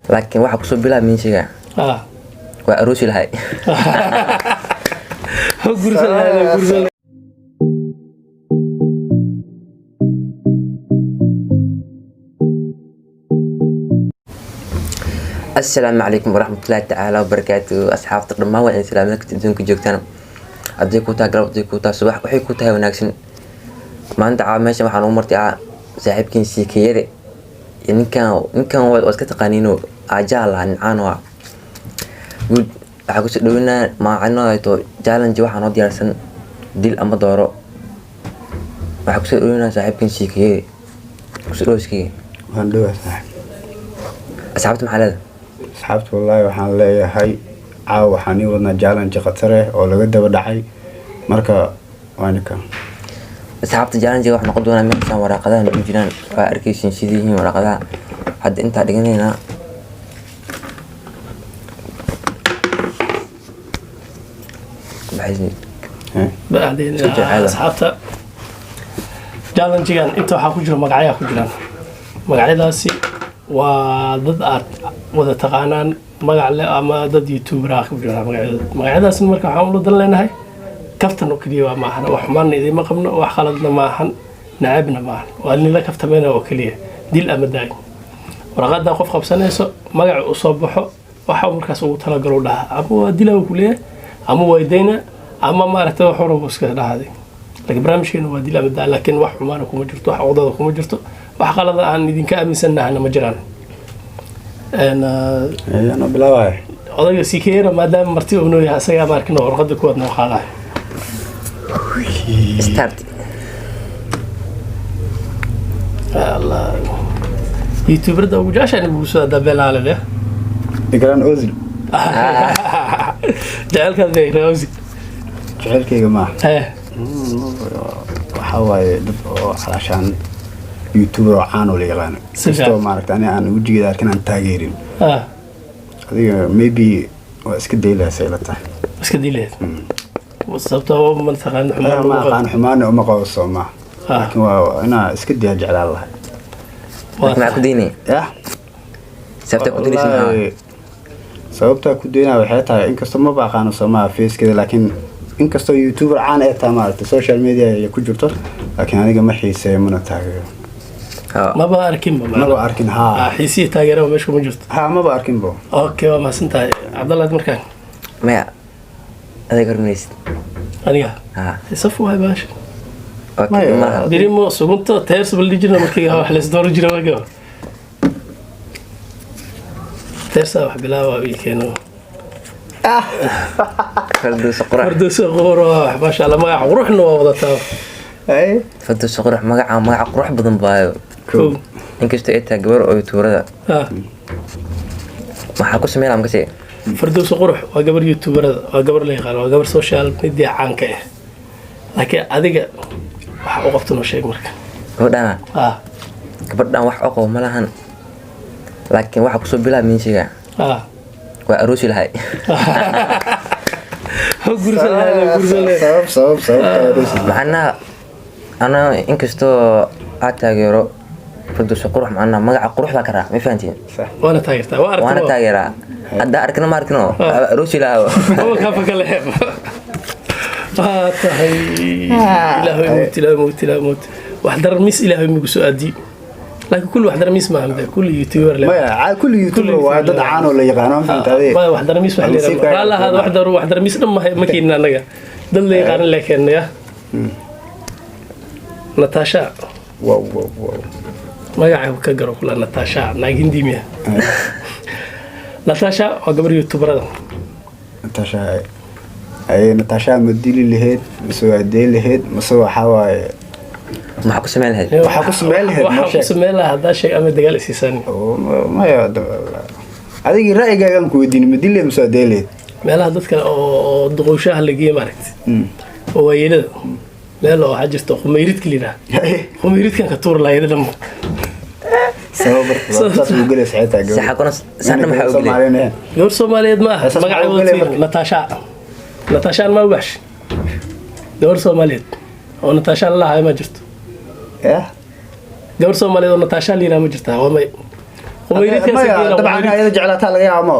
Laakiin waxaa kusoo bilaab sheega. Waa aroosi lahay. Guursan lahayd, guursan. Asalaamu calaykum waraxmatullaahi tacaala wabarakaatu. Asxaabta dhammaan waa idin salaamada kasta adduunka joogtaan, hadday ku tahay galab, hadday ku tahay subax, waxay ku tahay wanaagsan. Maanta caawa meeshan waxaan ugu martay saaxiibkiin siikeyade iyo ninkan waa iska taqaaniino, aajaha lahaa nincaan waa guud. Waxaa kusoo dhawinaa maacino challenge, waxaa noo diyaarsan dil ama dooro. Waxaa kusoo dhawinaa saaxiibkiin siikeyade. Kusoo dhawo, iskiga. Waan dhowaa, saaxiib. Asxaabta maxaa leedahay? Asxaabta wallaahi waxaan leeyahay, caawa waxaan ii wadnaa challenge khatare oo laga daba dhacay, marka waa ninka. Asxaabta, challenge waxaa noqon doonaa meeshaan waraaqadaha nagu jiraan, waa arkaysiin sidii yihiin waraaqadaha. Hadda intaa dhiganaynaa. Maxay? Bacdeen. Isku jecel. Asxaabta, challengegan inta waxaa ku jira magacyaa ku jiraan. Magacyadaasi waa dad aad wada taqaanaan, magac le ama dad youtuber ah ku jiraan magacyadooda. Magacyadaasna marka waxaan ula dan leenahay kaftan oo keliya waa maahan, wax xumaanna idiima qabno, wax khaladna maahan, nacabna maahan, waa nila kaftameyna oo keliya. Dil ama daay, waraqadaa qof qabsanayso, magaca uu soo baxo waxa uu markaas ugu talagalo dhahaa, ama waa dilaa uu ku leeyahay ama waa dayna ama maaragtay wax horaba iska dhahaaday. Laakiin barnaamijkeena waa dil ama daa, laakiin wax xumaana kuma jirto, wax cudada kuma jirto, wax qalada aan idinka aaminsannahana ma jiraan. Anoo bilaabaya. Odayga sikeera, maadaama marti uu noo yahay, asagaa maarkin warqada kuwaad noo qaadayo. Start. Allah, youtuberada ugu jeceshahay ugu soo dabeelaalade. Igraan Ozil. Jecelkaad bay Rawsi? Jecelkayga maaha. Waxaa waaye dad oo calaashaan youtuber oo caan oo la yaqaano. Si kastoo fiican. Maaragta ani aan wejigeeda arkin, aan taageerin. Adiga maybe waa iska daylaasa ila tahay. Iska dileed sababtoo ma taqaan xumaan ma lagu aqaan, xumaana uma qabo, soo maaha? Laakiin waa inaa iska daya jeclaan lahay. Waa maxaa ku daynaya? Yah. Sababta ku daynaysa maxaa? Wallaahi, sababtaa ku daynaa waxay tahay, inkastoo maba aqaano soomaha facekeeda, laakiin inkastoo youtuber caan ee tahay, maaragtay, social media ay ku jirto, laakiin aniga ma xiiseeyo mana taageero. Maba arkinba. Maba arkin haa. Xiisihii taageeraba meesha kuma jirto. Haa, maba arkinbo. Okay, waa mahadsan tahay, Cabdallah. Markaan Maya, adeeg hormaraysid. Aniga? Ha. Saf waay baasha. Okay. Maya. Malaha. Birimo sugunta teers bal dhihi jirna markii wax la isdooran jiray waaga. Teersaa wax bilaaba wiilkeena. Farduusa qurax. Farduusa qurux, maasha Allah, magaca quruxna waa wadataa. Ay. Farduusa qurax, magaca qurux badan baayo. Kow. Inkastoo ay tahay gabar oo youtuberada, maxaa ku sameynaa makase? Farduusa qurux waa gabar youtuberada, waa gabar la yaqaan, waa gabar social media caanka ah, laakiin adiga waxa u qabta noo sheeg marka. Gabadhana? Gabadhan wax oqo ma lahan, laakiin waxaa kusoo bilaab sheega. Waa aroosi lahay. Guursan lahayd, guursan lahayd. Sabab sababta Macnaha ana inkastoo aad taageero Farduusa qurux, macnaha magaca quruxdaa ka raac, ma fahantiin? Sax. Waana taageertaa, waa waana aragtay. Taageeraa. Haddaa arkina ma arkino, aroosi lahaa. Maba kaa fakale waa tahay. Ilaahay mowt, ilaahay mowt, ilaahay mowt, wax darar mis ilaahay migu soo aadiyo, laakiin kulli wax darar mis maaha de, kulli youtuber le. Maya, kulli youtuber waa dad caan oo la yaqaano, ma fahamta adiga? Maya, wax darar mis wax Nasiibkaaga. leeyahay raala ahaada, wax darar mis dhan ma keenin annaga, dad la yaqaano le keenaya. Natasha. Wow wow wow. Magaca ka garo kula, Natasha naag hindi miya? Natasha waa gabar youtuberada. Natasha ay, Natasha ma dili lahayd mise waa deyn lahayd mise waxaa waaye? Maxaa ku sameyn lahayd? Waxaa ku sameyn lahayd, noo Waxaa ku sheeg. sameyn lahaa haddaa sheeg ama dagaal isiisaan. Oo, maya, adigii ra'yigaagaan ku weydiin, ma dili lahayd mise waa deyn lahayd? Meelaha dadka oo duqowshaha la geeye, maaragtay, oo waayeelada, meel oo waxaa jirta qumeyridka la yidhaha, qumeyridkan ka tuur lahaa dhan. Sabab marka saas ugu gelaysa xitaa gabar. Saxa kuna saxna maxaa ugu gelay? Soomaaliyeed. Gabar Soomaaliyeed ma aha. Saas maxaa Magacay ugu gelay wadatiin marka? Natasha, Natasha ma ubax, gabar Soomaaliyeed oo Natasha la lahayo ma jirto. Yah. Gabar Soomaaliyeed oo Natasha la yidhaha ma jirtaa? Waa may. Qumayridkaas Maya, geela, dabcan qumayrid. Ayada jeclaataa laga yaabo ma.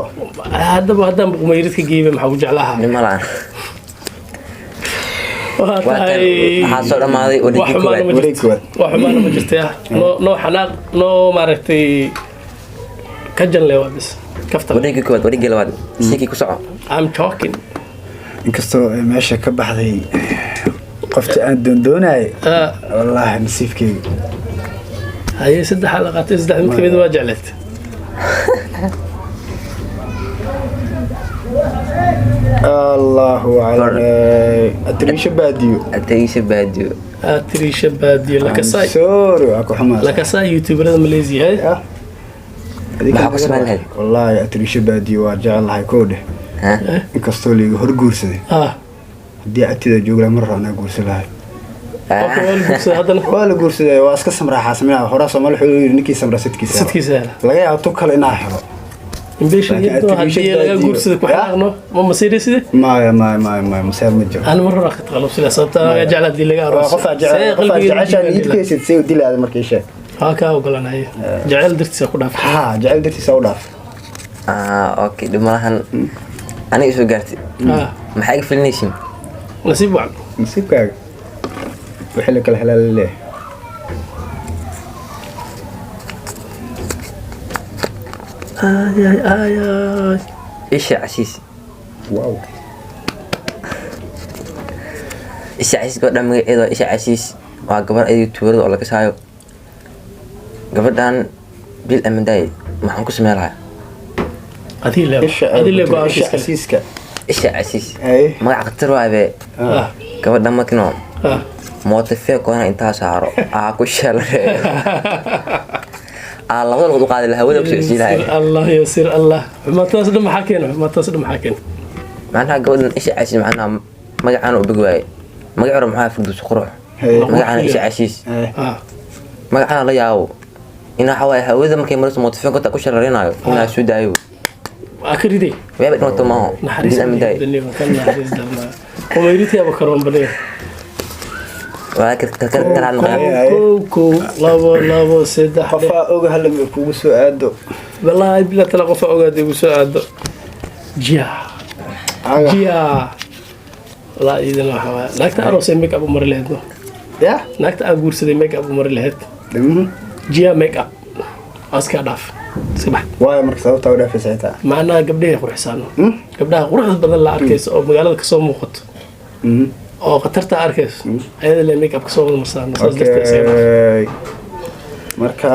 Haddaba haddaan qumayridka geeyba, maxaa ku jeclaha? Nima la-aan. Waa Waa tan, tahay. waxaa soo dhammaaday wax wareegii xumaana ma koowaad. Wareeg jirto. koowaad. Wax xumaana ma jirto ya. Noo xanaaq, noo maaragtay, ka janle, waa bis kaftan. Wareegii koowaad, wareegii labaad, sikii ku soco. I'm talking. Inkastoo ay meesha ka baxday qofti aan doondoonayay, wallaahi nasiibkeyga. Haye, saddexaa la qaatay, saddex mid kamid waa jecleed. Allahu aclam. Atriisha baadiyo. Atariisha baadiyo. Atiriisha baadiyo lakasaay. Sorry, waa ku xumaa. Lakasaay youtuberada Malaysia, hay. Ah. Adiga. Maxaa ku samayn lahayd? Wallaahi atriisha baadiyo waa jecelahay, koo dheh. Ha? Inkastoo liiga hor guursaday, haddii agteeda joogi lahaa mar hore anaa guursan lahay. Qofka waa la guursaday haddana. Waa la guursaday, waa iska samraaxaa samraa. Horaa Soomaali wuxuu yidhi ninkii samra sidkiisa helo. Sidkiisa hela. Laga yaabo tu kale inaa helo. Imbeesha Laakiin yadoo atiriisha haddii laga baadiyo. guursada ku Ya? xanaaqno ma masiiray sidee? Maya, maya, maya, maya, maseer ma jiro. Ana mar hore ka taqalubsila, sababta anaga jecel haddii laga Waa aroos. qofaa jecel, qofaa jeceshaa niidkaysid see u dilaada markii sheeg. Waa kaa ogolanaya, jecel dartiisa ku dhaaf. Ha, jecel dartiisa u dhaaf. Ah, okay, dhib malahan, aniga isoo gaartay. Maxaa iga filinaysiin? Nasiib wacan. Nasiibkaaga wixii la kala helaa la leeyahay. Ay ay ay ay. Isha Casiis. Wow. Isha Casiis, gabadha magaceeda waa Isha Casiis, waa gabar ay youtuberada oo laga saayo. Gabadhan bil amandaay maxaan ku sameyn lahaa? Adii le. Isha. Adii le go'aanka Isha iskale. Casiiska. Isha Casiis. Ay. Magac khatar waaye be. Gabadha markino mootafee koona intaa saaro aa ku sheelareeyo, aa labada lugood u qaadi lahaa, hawada ku socodsiin lahay. Sir Allah ya sir Allah, xumaataas dhan maxaa keena? Xumaataas dhan maxaa keena? Macnaha gabadhan Isha Casiis, macnaha magacaan u bog waaye. Magac hore maxaa? Firduus Qurux. Hey. Magacaan Isha Casiis. Ay. Magacaan la yaabo inaa waxaa waaye hawada markay marayso mootafee kota ku sheelareynayo inaa soo daayo. Waa ka riday. Waaba dhimato maaho. Naxariis. Bil amandaay. Kan naxariis darnaa, qumayridkaaba karoon badaya. Waa karkar karaa noqon. Ay. Kow, kow, labo, labo, saddex, lix. Qofaa oga halam kugu soo aado. Wallaahi bila tala, qofa ogaada igu soo aado jiya. Aga. Jiya, wallaahi iidana waxaa waaye naagta aroosay make up u mari lahayd no. Ya. Naagta aan guursaday make up u mari lahayd. Jiya, make up waa iska dhaaf, iska bax. Waayo, marka sababtaa u dhaafaysa xitaa? Macnaha gabdhahay qurxisaano, gabdhaha quruxda badan la arkayso oo magaalada kasoo muuqato oo khatarta arkayso, ayada le make up kasoo wada marsaano, saas darteed iska dhaaf. Okay, marka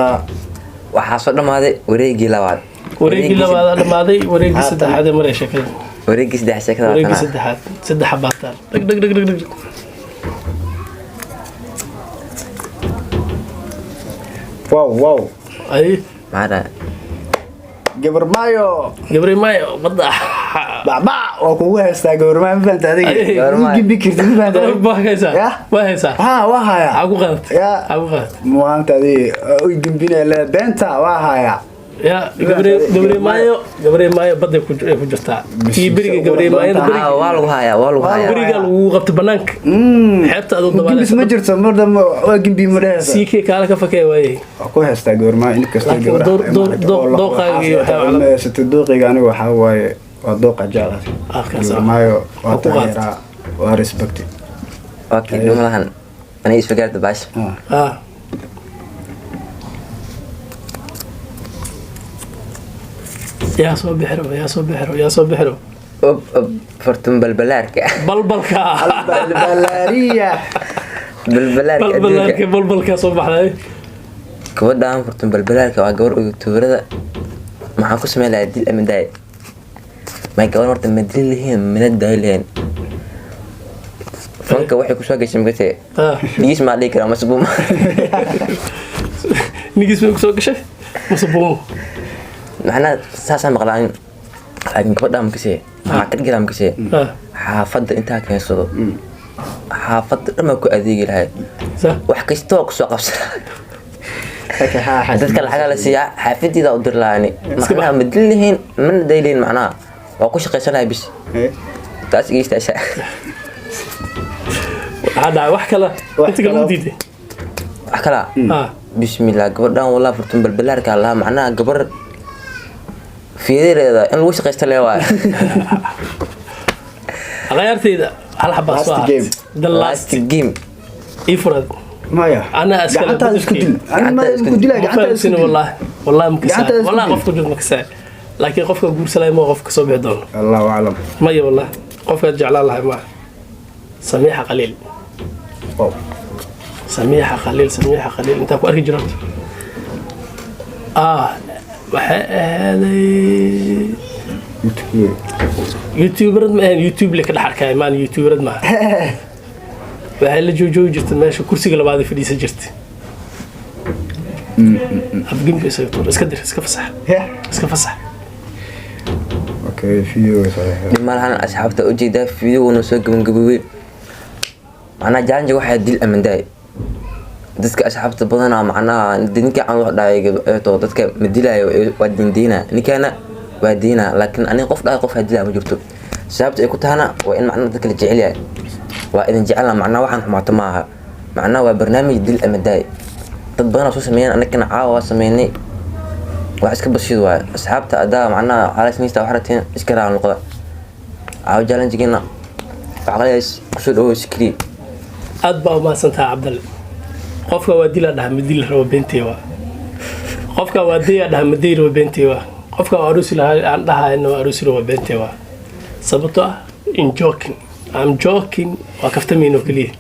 Waxaa soo dhammaaday wareegii labaad. Wareegii labaad dhamaaday, wareegii saddexaad ee maray sheekada. Wareegii saddex sheekada. Wareegii waatanaa. saddexaad, saddex xabaataan, dhag dhag dhag dhag dhag. Wow, wow. Ay. Maxaa dhahay? Gabar maayo. Gabre maayo badda. Bacbac waa kugu haystaa gabar maayo, ma fahanta adiga? Ay. Gabar maayo. Gibi kartid, ma fahanta adiga? Waa haysaa. Ya? Waa haysaa. Ha, waa hayaa. Maxaa ku qaadatay? Ya. Maxaa ku qaadatay? Maanta adiga u gembinaya le beenta waa hayaa. Ya gabre, gabre maayo, gabre maayo badday ku ay ku jirtaa tii beriga gabre maayada beriga. Ah, waa lagu hayaa, waa lagu hayaa. Beriga lagu qabtay banaanka xeebta adoo Gembis ma dabaaleysa. jirto mar dambe, waa gembi ma dhehaysa. Siikii kaala ka fakee waayey. Waa ku haystaa gabar maayo inkastoo Laakiin gabar dooqaaga iyo waxaa ma haysato. Dooqayga aniga waxaa waaye waa dooqa jeclahay. Ah, kaas ah. Gabar maayo waa Waa ku qaad. taageeraa, waa respect. Okay, dhib malahan, aniga isoo gaarta baash. Ah. Yaa soo bixiro, yaa soo bixiro, yaa soo bixiro? Ob ob, fartun balbalaarka. Balbalka. Balbalaariya. Balbalaarka balbalarka adduunka. Balbalka soo baxday. Gabadhan fartun balbalaarka waa gabar youtuberada. Maxaan ku sameyn lahaa? Dil ama daay? May gabar horta ma dili lahayn, mana daayi lahayn. Fanka waxay kusoo gashay makatee? Dhigiis maa dhihi karaa mase buuma? Nigis may kusoo gashay mase buumo? Macnaha saasaa maqlaanin, laakiin gabadhaa makasee maxaa ka dhigiraa makasee? Xaafadda intaa keensado, xaafadda dhan baa ku adeegi lahayd. Sa wax kasta waa kusoo qabsana. Dadka lacagaa la siiyaa, xaafadiida u dir lahaani. Macnaha ma dili lahayn mana day lahayn, macnaha waa ku shaqaysanaya bis. Taas iga istaasha. Waxaa dhacay wax kale. Wax inta kale kale. u diiday. Wax kalaa. Bismillah, gabadhan walaa furtun balbalaarka lahaa, macnaha gabar fiidareeda in lagu shaqaysta le waay. Akhyaartayda, hal xabaa soo Last game. hartay, the last last game. Ii furad. Maya. Anaa iskale. Gacantaada isku dil. Ani ma Gacantaada isku isku dil. dilaa, gacantaada isku ma dil. Wallahi, wallahi ma kasaayo. Gacantaada isku Wallahi dil. qofka jud ma kasaayo, laakiin qofka guursanaya ma qofka soo bixi doono. Allahu aclam. Maya, wallahi qofkaad jeclaan lahay maaha. Samiixa Qaliil. Wow. Samiixa Khaliil, Samiixa Khaliil intaa ku arki jirto, waxay ahaaday YouTube. Youtuberad ma ahayn, YouTube le ka dhex arkaya maan, youtuberad maaha. Waxay la joojoogi jirtay meesha kursiga labaad ay fadhiisan jirtay. Afgembi isaga tuur, iska dir, iska fasax. Yeah. Iska fasax. Okay, video saxiix. Dhib malahan asxaabta, ujeedaa fiidiyowna soo gabagaboobay. Macnaha challenge waxaa dil amandaay dadka asxaabta badanaa, macnaha ninka aan wax dhahay eeto dadka ma dilaayo, waa diindiina, ninkaana waa diina, laakiin aniga qof dhahay qof ha dilaa ma jirto. Sababta ay ku tahana waa in macnaha dadka la jecel yahay, waa idin jecelna, macnaha waxaan xumaato ma aha, macnaha waa barnaamij dil amadaay dad badanaa soo sameeyeen, anagana caawa waa sameynay, wax iska basiid waaye. Asxaabta adaa macnaha xaalasniista wax rateen iska raacan luqada. Caawa challengegeena waxaa qalays kusoo dhawow Sikri. Aad baa umahadsantaha, Cabdalle. Qofka waa dilaa dhaha, ma dili rabo, beentey waa. Qofka waa dayaa dhaha, ma day rabo, beentey waa. Qofka waa aruusi lahaa aan dhahayna waa aruusi rabo, beentey waa. Sababtoo ah in joking, I'm joking, waa kaftamayno keliya,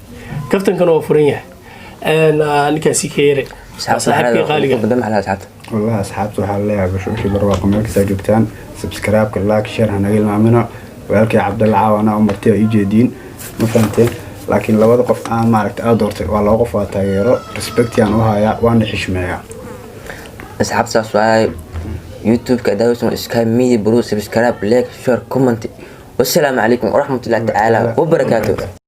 kaftankana waa furan yahay. Ninkaan sii ka yare waa saaxiibkii qaaliga. Badan maxaa asxaabta? Wallahi asxaabta waxaa leeyahay bashuushi barwaaqo meel kastaa joogtaan, subscribe-ka, like, share hanaga ilmaamino. Walaalkay Cabdalla caawa anaa u martay oo ii jeediin, ma fahanteen? Laakiin labada qof aan maaragta aad doortay waa laba qof waa taageero, respect aan u hayaa, waana xishmeeyaa. Asxaabta, saas waaye. YouTube-ka daawsan Sky Media Bro, subscribe, like, share, comment. Wassalaamu calaykum waraxmatullahi tacaala wabarakaatuh.